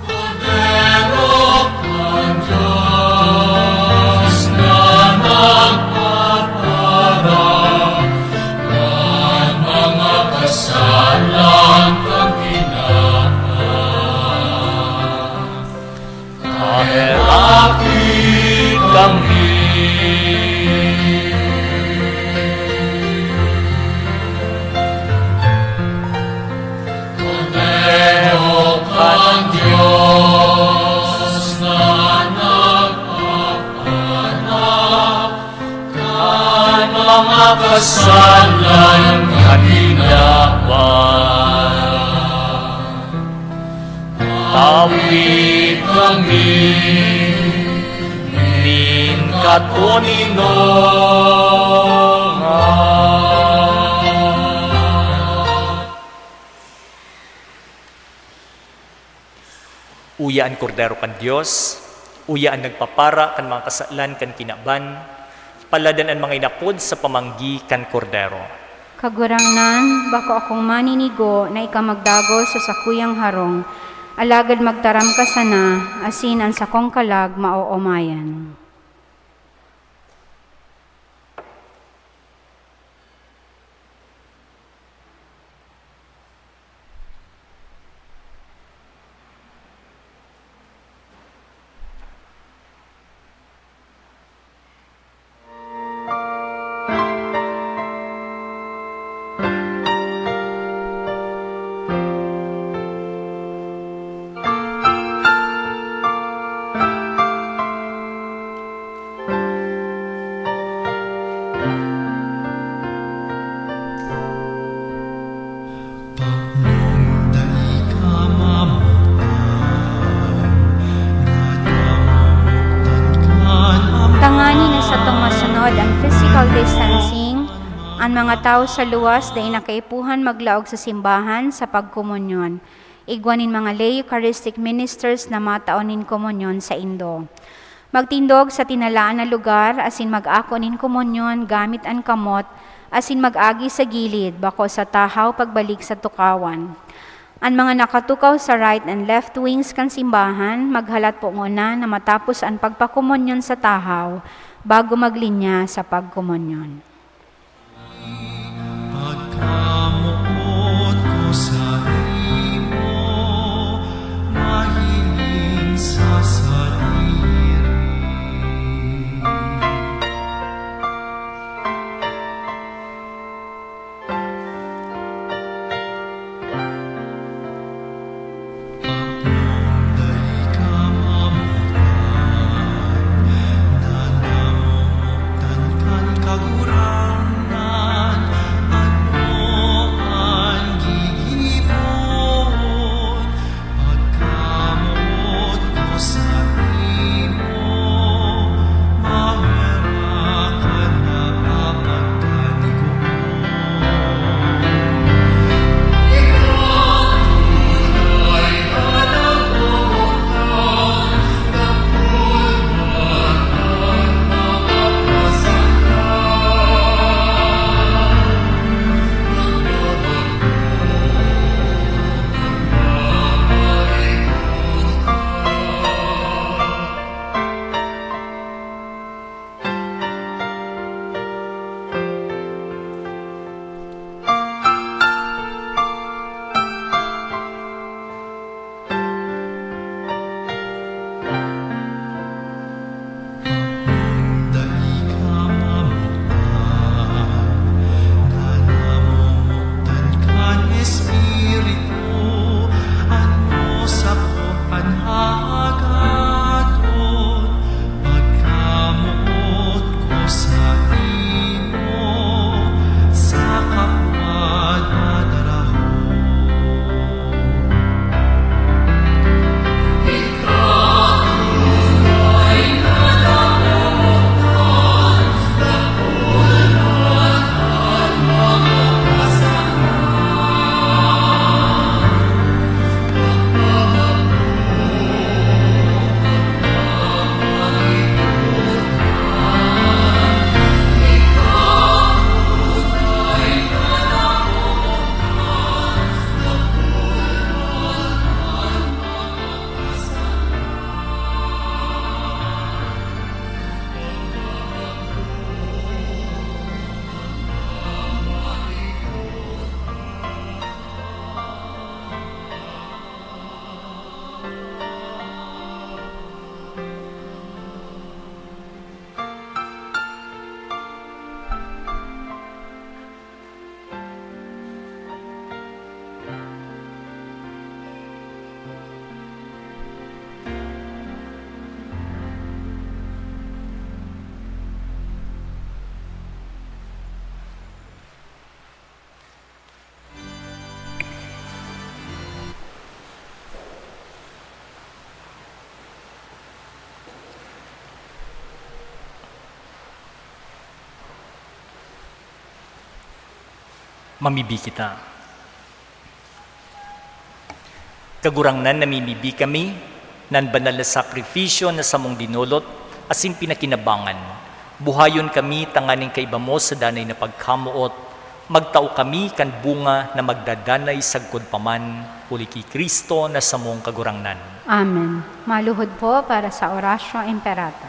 Kordero kan Dios na nagpapara kan mga kasalan kan tinawan. Kaheraki kami. Kordero kan Dios na nagpapara kan mga kasalan kan tinawan. Tawi kami nin katoninongan. Uya an Kordero kan Dios, uya an nagpapara kan mga kasalan kan kinaban, paladan an mga inapod sa pamanggi kan Kordero. Kagurangnan, bako akong maninigo na ika magdagos sa sakuyang harong, alagad magtaram ka sana, asin an sakong kalag maoomayan. Tanganing na satong masunod an physical distancing, an mga tawo sa luwas dai na kaipuhan maglaog sa simbahan sa pagkomunyon, igwa nin mga lay Eucharistic ministers na matao nin komunyon saindo. Magtindog sa tinalaan na lugar asin mag-ako nin komunyon gamit an kamot asin mag-agi sa gilid, bako sa tahaw pagbalik sa tukawan. An mga nakatukaw sa right and left wings kan simbahan, maghalat po ngona na matapos an pagpakomunyon sa tahaw bago maglinya sa pagkomunyon. Pagkamoot ko saimo, mahiling sa sadiri. Mamibi kita. Kagurangnan, namimibi kami nan banal na sakripisyo na samong dinolot asin pinakinabangan. Buhayon kami tanganing kaiba mo sa danay na pagkamoot. Magtao kami kan bunga na magdadanay sagkod pa man, huli ki Cristo na samong Kagurangnan. Amen. Maluhod po para sa Oratio Imperata.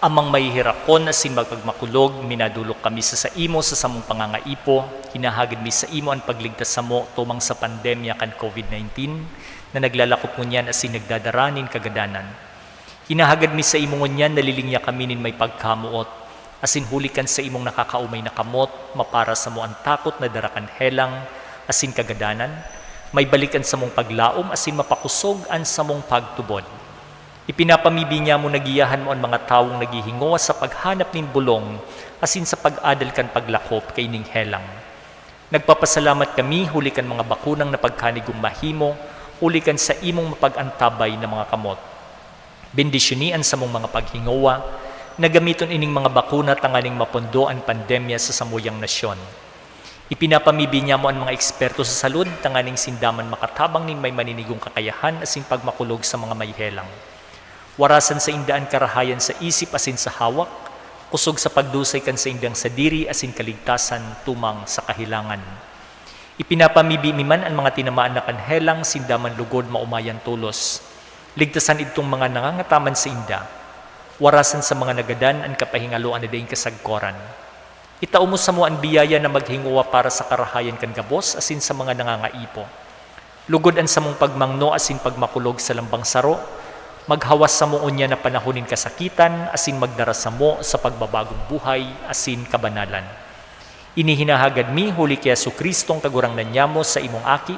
Amang mahihirakon asin mapagmakulog, minadolok kami sa saimo sa samong pangangaipo. Hinahagad mi saimo an pagligtas samo tumang sa pandemya kan COVID nineteen na naglalakop ngunyan asin nagdadara nin kagadanan. Hinahagad mi saimo ngunyan na lilingya kami nin may pagkamoot, asin huli kan saimong nakakaomay na kamot, mapara samo an takot na dara kan helang asin kagadanan, maibalik an samong paglaom asin mapakosog an samong pagtubod. Ipinapamibi niamo na giyahan mo an mga tawong naghihingowa sa paghanap nin bolong asin sa pag-adal kan paglakop kaining helang. Nagpapasalamat kami huli kan mga bakunang napagkanigong mahimo huli kan saimong mapag-antabay na mga kamot. Bendisyoni an samong mga paghingowa na gamiton ining mga bakuna tanganing mapondo an pandemya sa samuyang nasyon. Ipinapamibi niamo an mga eksperto sa salud tanganing sinda man makatabang nin may maninigong kakayahan asin pagmakulog sa mga may helang. Warasan sainda an karahayan sa isip asin sa hawak, kosog sa pagdusay kan saindang sadiri asin kaligtasan tumang sa kahelangan. Ipinapamibi mi man an mga tinamaan na kan helang, sinda man lugod maomayan tolos. Ligtasan idtong mga nangangataman sainda. Warasan sa mga nagadan an kapahingaloan na daing kasagkoran. Itao mo samo an biyaya na maghingowa para sa karahayan kan gabos asin sa mga nangangaipo. Lugod an samong pagmangno asin pagmakulog sa lambang saro, maghawas samo ngunyan na panahon nin kasakitan asin magdara samo sa pagbabagong buhay asin kabanalan. Ini hinahagad mi huli ki Jesu-Cristong Kagurangnan niamo, saimong Aki,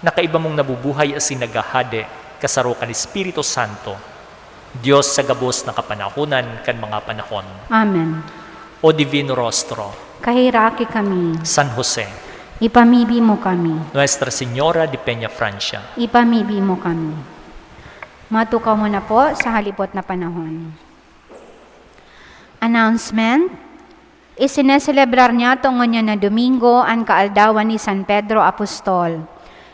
na kaiba mong nabubuhay asin naghahade, kasaro kan Espiritu Santo, Dios sa gabos na kapanahonan kan mga panahon. Amen. O Divino Rostro. Kaheraki kami. San Jose. Ipamibi mo kami. Nuestra Señora de Peñafrancia. Ipamibi mo kami. Matukaw mo na po sa halipot na panahon. Announcement. Isineselebrar niyato ngunyan na Domingo an kaaldawan ni San Pedro Apostol.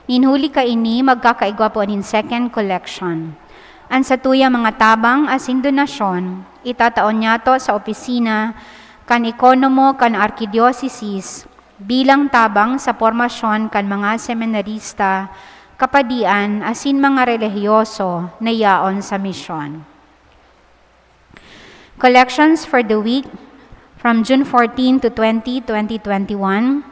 Nin huli kaini, magkakaigwa po nin second collection. An satuyang mga tabang asin donasyon, itataon niyato sa opisina kan ekonomo kan arkidiosesis bilang tabang sa pormasyon kan mga seminarista, kapadian, asin mga relihiyoso na yaon sa misyon. Collections for the week from June fourteen to twenty, twenty twenty-one.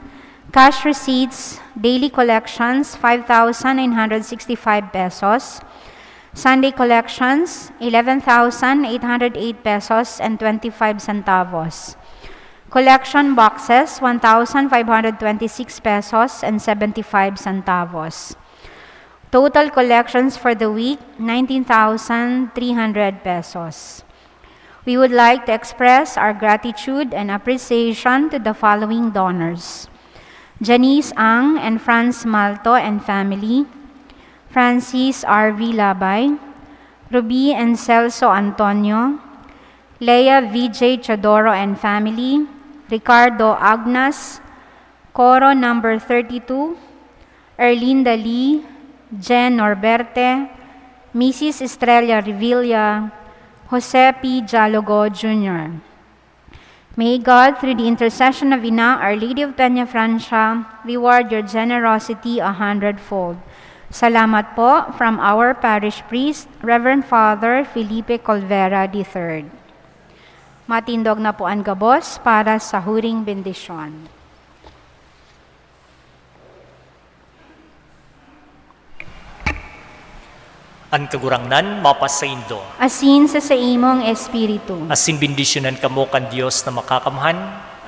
Cash receipts, daily collections, five thousand nine hundred sixty-five pesos. Sunday collections, eleven thousand eight hundred eight pesos and twenty-five centavos. Collection boxes, one thousand five hundred twenty-six pesos and seventy-five centavos. Total collections for the week, nineteen thousand three hundred pesos. We would like to express our gratitude and appreciation to the following donors: Janice Ang and Franz Malto and family, Francis R V Labay, Ruby and Celso Antonio, Lea V J Teodoro and family, Ricardo Agnas, Coro number thirty-two, Erlinda Lee, Jen Norberte, Missus Estrella Revilla, Jose P Dialogo Junior May God, through the intercession of Ina, Our Lady of Peñafrancia, reward your generosity a hundredfold. Salamat po from our parish priest, Reverend Father Felipe Colvera the third. Matindog na po an gabos para sa huring bendisyon. An Kagurangnan mapasaindo. Asin sa saimong espiritu. Asin bendisyonan kamo kan Dios na Makakamhan,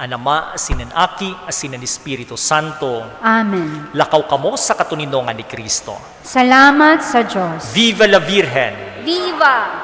an Ama, asin an Aki, asin an Espiritu Santo. Amen. Lakaw kamo sa katoninongan ni Cristo. Salamat sa Dios. Viva la Virgen! Viva!